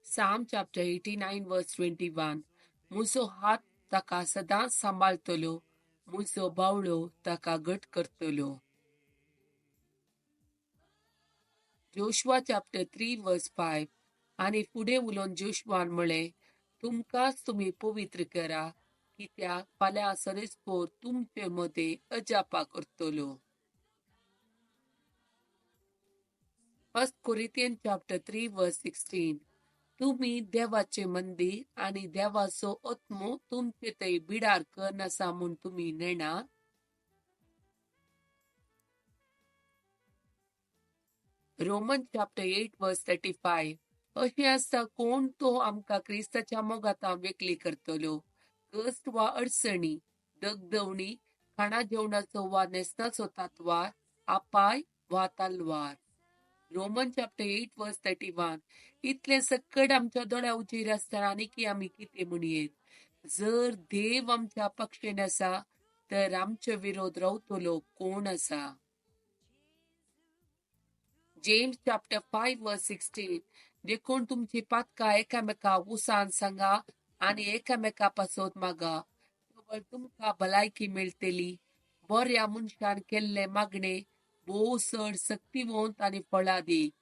Psalm chapter 89 verse 21. म्हजो हात ताका सदांच सांबाळतलो, म्हजो बावळो ताका घट करतलो. Joshua chapter 3 verse 5. आनी फुडें उलोवन जोशुआन म्हळें, तुमकांच तुमी पवित्र करा, कित्याक फाल्यां सरेस्पोर तुमचे मदें अजापा करतलो. 1 Corinthians chapter 3 verse 16. तुमी देवाचे मंदीर आनी देवाचो आत्मो तुमचे थंय बिडार करन आसा म्हूण तुमी नेणात. Roman chapter 8 verse 35. अशें आसता कोण तो आमकां क्रिस्ताच्या मोगांत वेगळी करतलो? कश्ट वा अडचणी, दगदवणी, खाणा जेवणाचो वा न्हेसणाचो तातवार, अपाय वा तलवार. Roman chapter 8 verse 31. इतलें सकट आमच्या दोळ्या उचेर आसतना आनी की आमी कितें म्हणयेत? जर देव आमच्या पक्षेन आसा तर आमचे विरोध रावतलो कोण आसा? James chapter 5 verse 16. देखून तुमची पातकां एकामेका उसान सांगा आनी एकामेका पासत मागा, तवळ तुमकां भलायकी मेळटली. बऱ्या मनशान केल्ले मागणे भोव चड सक्तिवंत आनी फळादीक.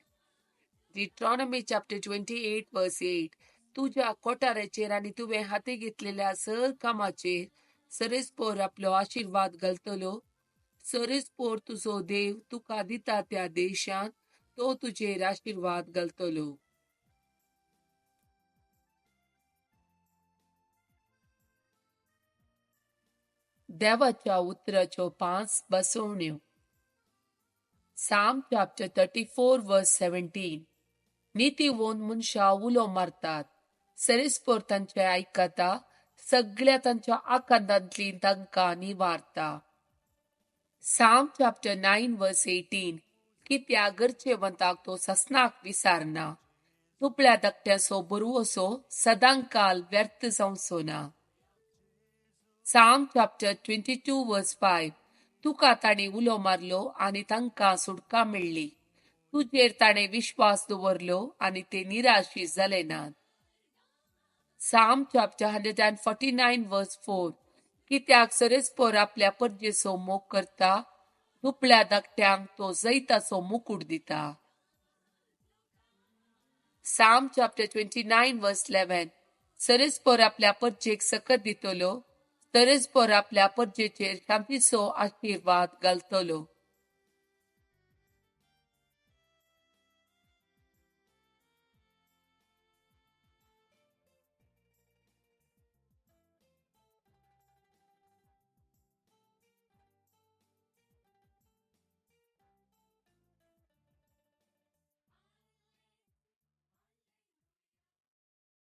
Deuteronomy chapter 28 verse 8. तुज्या कोठाराचेर आनी तुवें हाती घेतलेल्या सर कामाचेर सरेस्पोर आपलो आशिर्वाद घालतलो. सरेस्पोर तुजो देव तुका दिता त्या देशांत तो तुजेर आशिर्वाद घालतलो. देवाच्या उतराच्यो 5 बसवण्यो. Psalm chapter 34 verse 17. नितीवंत मनशां उलो मारतात, सरेस्पोर तांचे आयकता, सगळ्या तांच्या आकांतांतली तांकां निवारता. Psalm chapter 9 verse 18. कित्याक गरजेवंताक तो ससनाक विसारना, दुबळ्या धाकट्याचो बरवसो सदांकाल व्यर्थ जावचो ना. Psalm chapter 22 verse 5. तुका ताणें उलो मारलो आनी तांकां सुटका मेळ्ळी, तुजेर ताणें विश्वास दवरलो आनी ते निराशी जाले नात. Psalm chapter 149 verse 4. कित्याक सरेस्पोर आपल्या परजेचो मोग करता, दुबळ्या धाकट्यांक तो जैताचो मुकूट दिता. Psalm chapter 29 verse 11. सरेस्पोर आपल्या परजेक सकत दितलो, सरेस्पोर आपल्या परजेचेर शांतीचो आशिर्वाद घालतलो.